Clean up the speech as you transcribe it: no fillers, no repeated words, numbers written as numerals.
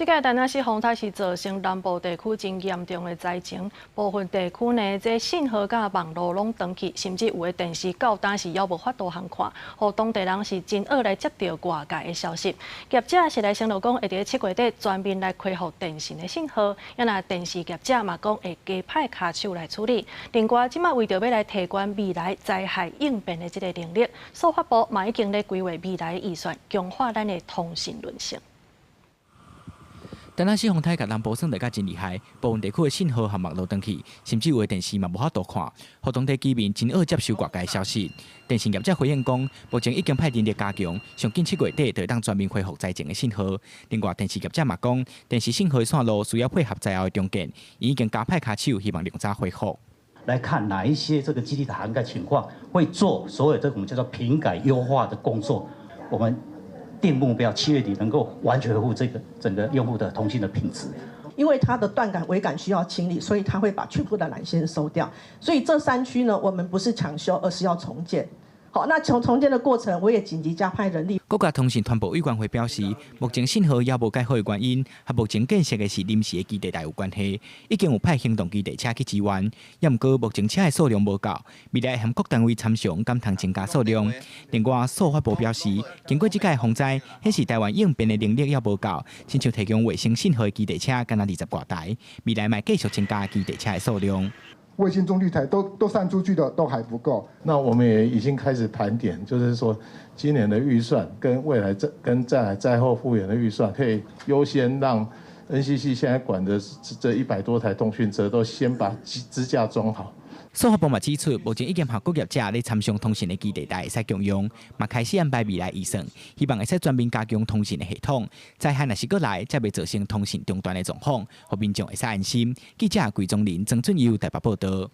這個田納西風災是造成南部地區真嚴重的災情，部分地區呢，這信號佮網路攏斷去，甚至有的電視到今是猶無法度通看，予當地人是真惡來接著外界的消息。業者是來承諾講，會佇7月底全面來恢復電信的信號，啊若電視業者嘛講會加派跤手來處理。另外，這馬為著欲來提懸未來災害應變的這个能力，數發部嘛已經咧規劃未來預算，強化咱的通訊韌性。田納西風颱共南部算得較真厲害，部分地區的信號和網路斷去，甚至有的電視嘛無法度看，予當地居民真惡接收外界消息。電信業者回應講，目前已經派人力加強，上緊7月底就會當全面恢復災前的信號。另外，電視業者嘛講，電視信號的線路需要配合災後的重建，已經加派跤手，希望量早恢復。來看哪一些這個基地的涵蓋情況，會做所有這個我們叫做頻改優化的工作。我們定目標，7月底能夠完全恢復這個整個用戶的通信的品質。因為它的斷桿、尾桿需要清理，所以它會把全部的纜線收掉。所以這三區呢，我們不是搶修，而是要重建。好，那從重建的過程，我也緊急加派人力。國家通訊傳播委員會表示，目前信號猶無蓋好的原因，和目前建設的是臨時的基地台有關係，已經有派行動基地車去支援，也毋過目前車的數量無夠，未來和各單位參詳，敢通增加數量。另外，數發部表示，經過這屆風災，顯示台灣應變的能力猶無夠，親像提供衛星信號的基地車，敢若20外台，未來嘛繼續增加基地車的數量。衛星中繼台都散出去的都還不夠。那我們也已經開始盤點，就是說今年的預算跟未來這跟在災後復原的預算，可以優先讓 NCC 現在管的這100多台通訊車都先把支架裝好。數發部嘛指出，目前已經和各業者咧參詳通訊的基地台會使共用，嘛開始安排未來預算，希望會使全面加強通訊的系統。災害若是閣來，才袂造成通訊中斷的狀況，予民眾會使安心。記者桂宗林、曾俊佑台北報導。